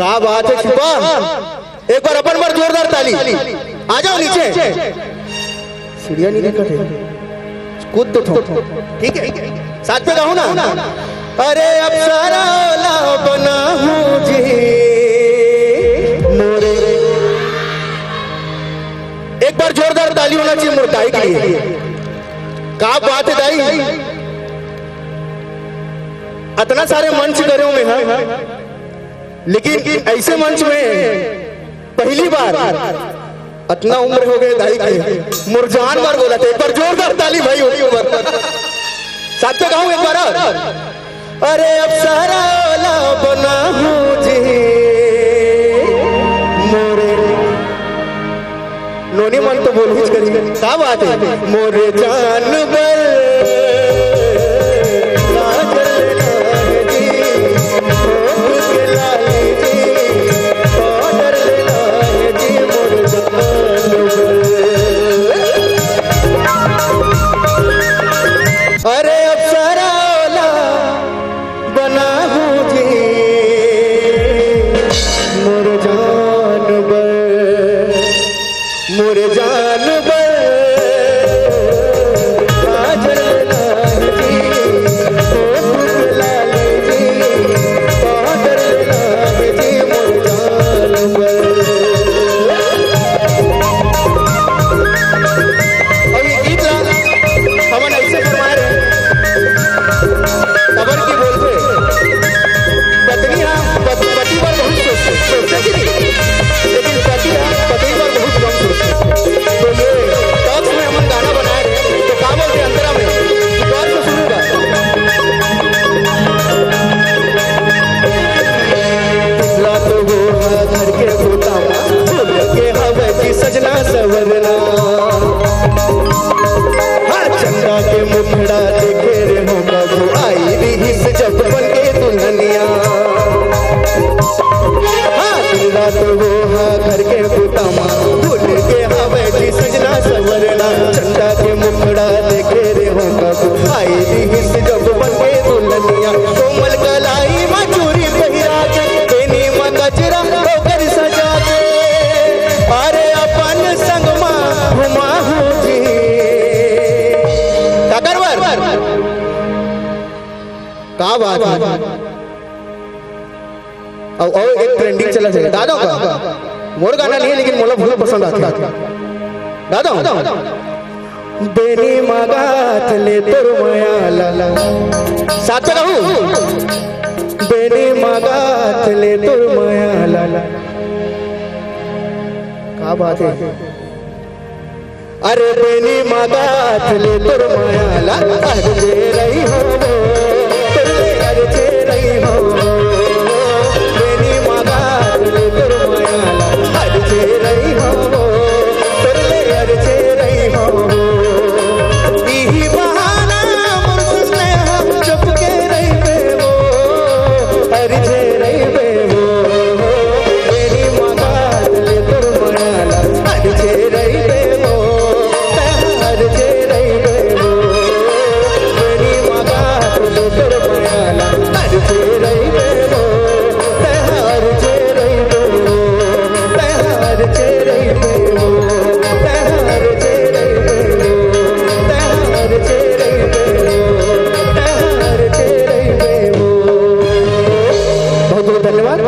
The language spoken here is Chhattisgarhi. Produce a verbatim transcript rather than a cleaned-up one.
क्या बात है शिल्पा, एक बार अपन बर जोरदार ताली। आ जाओ नीचे, सीढ़िया नहीं दिखत हे, कूद तो ठोक। ठीक है, साथ में गाओ ना। अरे अप्सरा ला बनाहूं जी मोरे, एक बार जोरदार ताली होना चाहिए मोर दाई के लिए। क्या बात है दाई, इतना सारे मंच करे हूं मैं, हाँ, लेकिन ऐसे मंच में पहली बार, इतना उम्र हो गए दाई के, मोर जान बर बोला थे। एक बार जोरदार ताली भाई, उनके ऊपर। साथ में गाऊं एक बार और। अरे अप्सरा ला बनाहूं जी मोरे, नोनी मन तो बोलबेच करी। क्या बात है? मोरे जान बर काजल लाए जी, होठ के लाली जी, पाउडर लाए जी, मोरे जान बर। अरे अप्सरा ला बनाहूं जी मोर जान बर, मोर जान बर। काजल लाल जी, होठ लाल जी, पाउडर लाल जी, मोर जान बर। और ये गीत ला हमन ऐसे फरमाए रहे, खबर की बोलते, पत्नी हा पति, पति बर बहुत सोचथे, सोचथे कि नहीं? लेकिन पति हा पत्नी बर बहुत कम सोचथे। तो ये टॉक्स में हमन गाना बनाए रहे, तो का बोलथे अंतरा में, गौर से सुनूंगा। रात वो घर के बुता मा, भूल के हवे कि सजना सवरना। हाँ, चंदा के मुखड़ा देखे रे हो बाबू, आई रिहिस जब बन के दुल्हनिया। हाँ, दिन रात वो हा घर के बुता मा, भूल के हवे कि सजना सवरना। चंदा के मुखड़ा देखे रे हो बाबू, आई रिहिस जब बन के दुल्हनिया। कोमल कलाई मा चूरी पहिरा के, बेनी मा गजरा ओकर सजा के, अरे अपन संग मा घुमाहूं जी। काकर बर? का बात है? अउ, अउ एक ट्रेंडिंग चलत हे, गा दंव का? मोर गाना नहीं है, लेकिन मोला बहुत पसंद आथे। गा दंव? बेनी मा गात ले तोर मया ला। साथ में कहूं? बेनी मा गात ले तोर मया ला। का बात है? अरे बेनी मा गात ले तोर मया ला, अरे जे रही हो वो, तोर ले अरे जे रही हो वो। बेनी मा गात ले तोर मया ला, अरे जे रही हो वो, तोर ले अरे जे रही हो वो। इही बहाना मोर संग ले हम चुप के रहिबे वो, अरे जे रहिबे वो। बेनी मा गात ले तोर मया ला, अरे जे रहिबे वो, तैं हा अरे जे रहिबे वो। बेनी मा गात ले तोर मया ला, अरे जे रहिबे वो, तैं हा अरे जे रहिबे वो, तैं हा अरे जे रहिबे वो, तैं हा अरे जे रहिबे वो, तैं हा अरे जे रहिबे वो, तैं हा अरे जे रहिबे वो। बहुत बहुत धन्यवाद।